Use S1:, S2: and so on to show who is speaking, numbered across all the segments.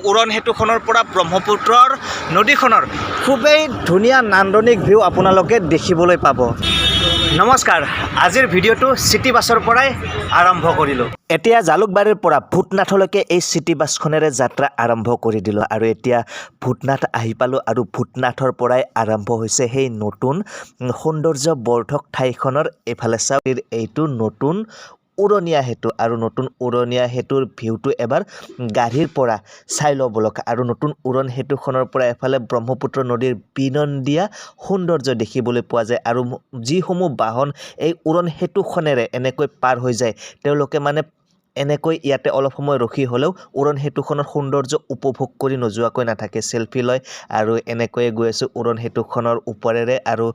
S1: উৰণ সেতুখনৰ পৰা ব্ৰহ্মপুত্ৰৰ নদীখনৰ খুবেই ধুনীয়া নান্দনিক ভিউ আপোনালোকে দেখিবলৈ পাব। নমস্কাৰ, আজিৰ ভিডিঅ'টো চিটি বাছৰ পৰাই আৰম্ভ কৰিলোঁ। এতিয়া জালুকবাৰীৰ পৰা ভূতনাথলৈকে এই চিটি বাছখনেৰে যাত্ৰা আৰম্ভ কৰি দিলোঁ আৰু এতিয়া ভূতনাথ আহি পালোঁ আৰু ভূতনাথৰ পৰাই আৰম্ভ হৈছে সেই নতুন সৌন্দৰ্যবৰ্ধক ঠাইখনৰ। এইফালে চাওক, এইটো নতুন উৰণীয়া সেতু আৰু নতুন উৰণীয়া সেতুৰ ভিউটো এবাৰ গাড়ীৰ পৰা চাই লওঁ ব'লক। আৰু নতুন উৰণ সেতুখনৰ পৰা এফালে ব্ৰহ্মপুত্ৰ নদীৰ বিনন্দীয়া সৌন্দৰ্য দেখিবলৈ পোৱা যায় আৰু যিসমূহ বাহন এই উৰণ সেতুখনেৰে এনেকৈ পাৰ হৈ যায়, তেওঁলোকে মানে এনেকৈ ইয়াতে অলপ সময় ৰখি হ'লেও উৰণ সেতুখনৰ সৌন্দৰ্য উপভোগ কৰি নোযোৱাকৈ নাথাকে, চেলফি লয়। আৰু এনেকৈয়ে গৈ আছোঁ উৰণ সেতুখনৰ ওপৰেৰে আৰু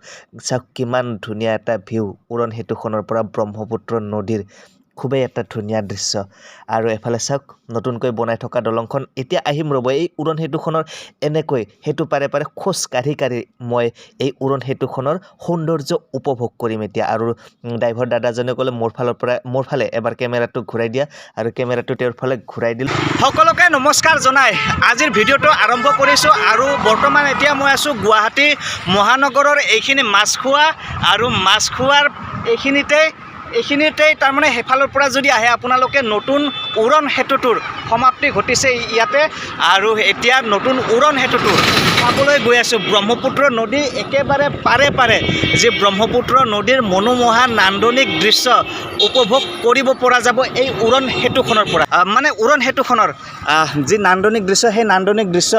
S1: চাওক কিমান ধুনীয়া এটা ভিউ উৰণ সেতুখনৰ পৰা ব্ৰহ্মপুত্ৰ নদীৰ, খুবেই এটা ধুনীয়া দৃশ্য। আৰু এফালে চাওক নতুনকৈ বনাই থকা দলংখন। এতিয়া আহিম ৰ'ব, এই উৰণ সেতুখনৰ এনেকৈ সেইটো পাৰে পাৰে খোজ কাঢ়ি কাঢ়ি মই এই উৰণ সেতুখনৰ সৌন্দৰ্য উপভোগ কৰিম এতিয়া। আৰু ড্ৰাইভাৰ দাদাজনে ক'লে মোৰ ফালৰ পৰা মোৰ ফালে এবাৰ কেমেৰাটো ঘূৰাই দিয়া আৰু কেমেৰাটো তেওঁৰ ফালে ঘূৰাই দিলোঁ। সকলোকে নমস্কাৰ জনাই আজিৰ ভিডিঅ'টো আৰম্ভ কৰিছোঁ। আৰু বৰ্তমান এতিয়া মই আছোঁ গুৱাহাটী মহানগৰৰ এইখিনি মাছখোৱা আৰু মাছখোৱাৰ এইখিনিতেই তাৰমানে সেইফালৰ পৰা যদি আহে আপোনালোকে, নতুন উৰণ সেতুটোৰ সমাপ্তি ঘটিছে ইয়াতে। আৰু এতিয়া নতুন উৰণ সেতুটো চাবলৈ গৈ আছোঁ। ব্ৰহ্মপুত্ৰ নদী একেবাৰে পাৰে পাৰে যি ব্ৰহ্মপুত্ৰ নদীৰ মনোমোহা নান্দনিক দৃশ্য উপভোগ কৰিব পৰা যাব এই উৰণ সেতুখনৰ পৰা। মানে উৰণ সেতুখনৰ যি নান্দনিক দৃশ্য, সেই নান্দনিক দৃশ্য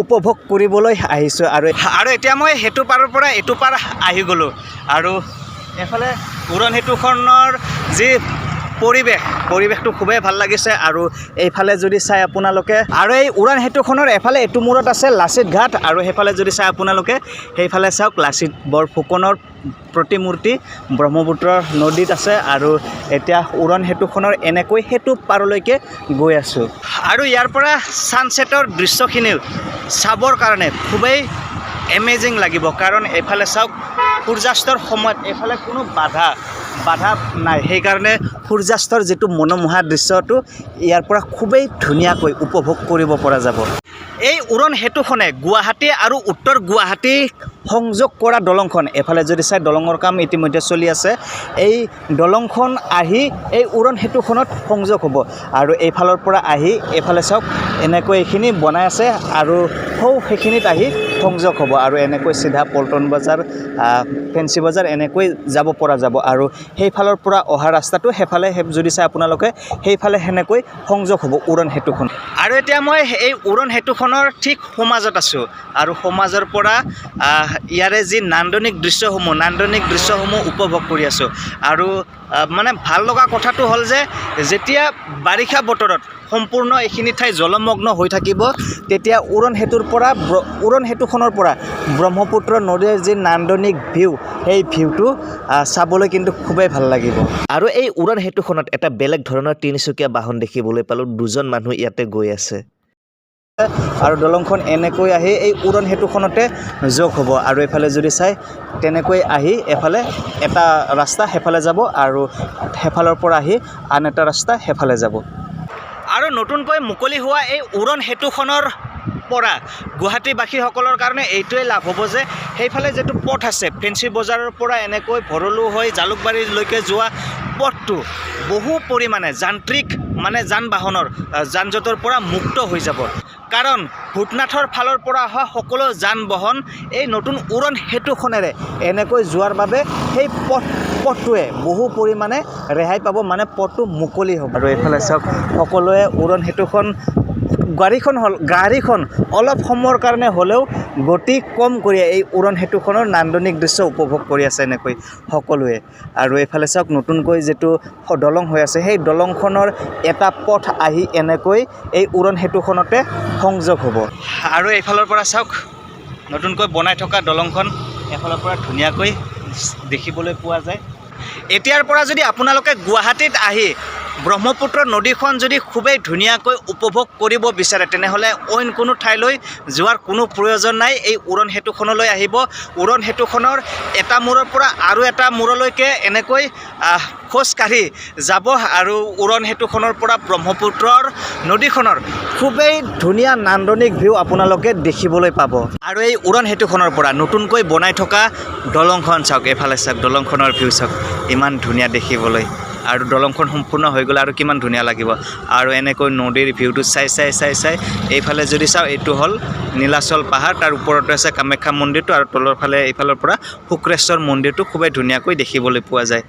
S1: উপভোগ কৰিবলৈ আহিছোঁ। আৰু এতিয়া মই সেইটো পাৰৰ পৰা এইটো পাৰ আহি গ'লোঁ আৰু এইফালে উৰণ সেতুখনৰ যি পৰিৱেশ, পৰিৱেশটো খুবেই ভাল লাগিছে। আৰু এইফালে যদি চাই আপোনালোকে, আৰু এই উৰণ সেতুখনৰ এফালে এইটো মূৰত আছে লাচিত ঘাট আৰু সেইফালে যদি চাই আপোনালোকে, সেইফালে চাওক লাচিত বৰফুকনৰ প্ৰতিমূৰ্তি ব্ৰহ্মপুত্ৰ নদীত আছে। আৰু এতিয়া উৰণ সেতুখনৰ এনেকৈ সেইটো পাৰলৈকে গৈ আছোঁ আৰু ইয়াৰ পৰা ছানছেটৰ দৃশ্যখিনিও চাবৰ কাৰণে খুবেই এমেজিং লাগিব, কাৰণ এইফালে চাওক সূৰ্যাস্তৰ সময়ত এইফালে কোনো বাধা নাই। সেইকাৰণে সূৰ্যাস্তৰ যিটো মনোমোহা দৃশ্যটো ইয়াৰ পৰা খুবেই ধুনীয়াকৈ উপভোগ কৰিব পৰা যাব। এই উৰণ সেতুখনে গুৱাহাটী আৰু উত্তৰ গুৱাহাটী সংযোগ কৰা দলংখন, এইফালে যদি চাই দলঙৰ কাম ইতিমধ্যে চলি আছে। এই দলংখন আহি এই উৰণ সেতুখনত সংযোগ হ'ব আৰু এইফালৰ পৰা আহি এইফালে চাওক এনেকৈ এইখিনি বনাই আছে আৰু সৌ সেইখিনিত আহি সংযোগ হ'ব আৰু এনেকৈ চিধা পল্টন বজাৰ, ফেঞ্চি বজাৰ এনেকৈ যাব পৰা যাব। আৰু সেইফালৰ পৰা অহা ৰাস্তাটো সেইফালে যদি চাই আপোনালোকে, সেইফালে সেনেকৈ সংযোগ হ'ব উৰণ সেতুখন। আৰু এতিয়া মই এই উৰণ সেতুখনৰ ঠিক সোমাজত আছোঁ আৰু সোমাজৰ পৰা ইয়াৰে যি নান্দনিক দৃশ্যসমূহ উপভোগ কৰি আছোঁ। আৰু মানে ভাল লগা কথাটো হ'ল যে যেতিয়া বাৰিষা বতৰত সম্পূৰ্ণ এইখিনি ঠাই জলমগ্ন হৈ থাকিব, তেতিয়া উৰণ সেতুখনৰ পৰা ব্ৰহ্মপুত্ৰ নদীৰ যি নান্দনিক ভিউ, সেই ভিউটো চাবলৈ কিন্তু খুবেই ভাল লাগিব। আৰু এই উৰণ সেতুখনত এটা বেলেগ ধৰণৰ তিনিচকীয়া বাহন দেখিবলৈ পালোঁ। দুজন মানুহ ইয়াতে গৈ আছে আৰু দলংখন এনেকৈ আহি এই উৰণ সেতুখনতে যোগ হ'ব। আৰু এইফালে যদি চাই তেনেকৈ আহি এফালে এটা ৰাস্তা সেইফালে যাব আৰু সেইফালৰ পৰা আহি আন এটা ৰাস্তা সেইফালে যাব। আৰু নতুনকৈ মুকলি হোৱা এই উৰণ সেতুখনৰ পৰা গুৱাহাটীবাসীসকলৰ কাৰণে এইটোৱে লাভ হ'ব যে সেইফালে যিটো পথ আছে, ফেঞ্চি বজাৰৰ পৰা এনেকৈ ভৰলু হৈ জালুকবাৰীলৈকে যোৱা পথটো বহু পৰিমাণে যান্ত্ৰিক মানে যান বাহনৰ যান জঁটৰ পৰা মুক্ত হৈ যাব, কাৰণ ভূতনাথৰ ফালৰ পৰা অহা সকলো যান বাহন এই নতুন উৰণ সেতুখনেৰে এনেকৈ যোৱাৰ বাবে সেই পথটোৱে বহু পৰিমাণে ৰেহাই পাব, মানে পথটো মুকলি হ'ব। আৰু এইফালে চাওক, সকলোৱে উৰণ সেতুখন গাড়ীখন অলপ সময়ৰ কাৰণে হ'লেও গতি কম কৰি এই উৰণ সেতুখনৰ নান্দনিক দৃশ্য উপভোগ কৰি আছে এনেকৈ সকলোৱে। আৰু এইফালে চাওক, নতুনকৈ যিটো দলং হৈ আছে, সেই দলংখনৰ এটা পথ আহি এনেকৈ এই উৰণ সেতুখনতে সংযোগ হ'ব। আৰু এইফালৰ পৰা চাওক, নতুনকৈ বনাই থকা দলংখন এফালৰ পৰা ধুনীয়াকৈ দেখিবলৈ পোৱা যায়। এতিয়াৰ পৰা যদি আপোনালোকে গুৱাহাটীত আহি ব্ৰহ্মপুত্ৰ নদীখন যদি খুবেই ধুনীয়াকৈ উপভোগ কৰিব বিচাৰে, তেনেহ'লে অইন কোনো ঠাইলৈ যোৱাৰ কোনো প্ৰয়োজন নাই। এই উৰণ সেতুখনলৈ আহিব। উৰণ সেতুখনৰ এটা মূৰৰ পৰা আৰু এটা মূৰলৈকে এনেকৈ খোজকাঢ়ি যাব আৰু উৰণ সেতুখনৰ পৰা ব্ৰহ্মপুত্ৰৰ নদীখনৰ খুবেই ধুনীয়া নান্দনিক ভিউ আপোনালোকে দেখিবলৈ পাব। আৰু এই উৰণ সেতুখনৰ পৰা নতুনকৈ বনাই থকা দলংখন চাওক, এইফালে চাওক, দলংখনৰ ভিউ চাওক, ইমান ধুনীয়া দেখিবলৈ। আৰু দলংখন সম্পূৰ্ণ হৈ গ'লে আৰু কিমান ধুনীয়া লাগিব। আৰু এনেকৈ নদীৰ ভিউটো চাই চাই চাই চাই এইফালে যদি চাওঁ, এইটো হ'ল নীলাচল পাহাৰ, তাৰ ওপৰতে আছে কামাখ্যা মন্দিৰটো আৰু তলৰ ফালে এইফালৰ পৰা শুক্ৰেশ্বৰ মন্দিৰটো খুবেই ধুনীয়াকৈ দেখিবলৈ পোৱা যায়।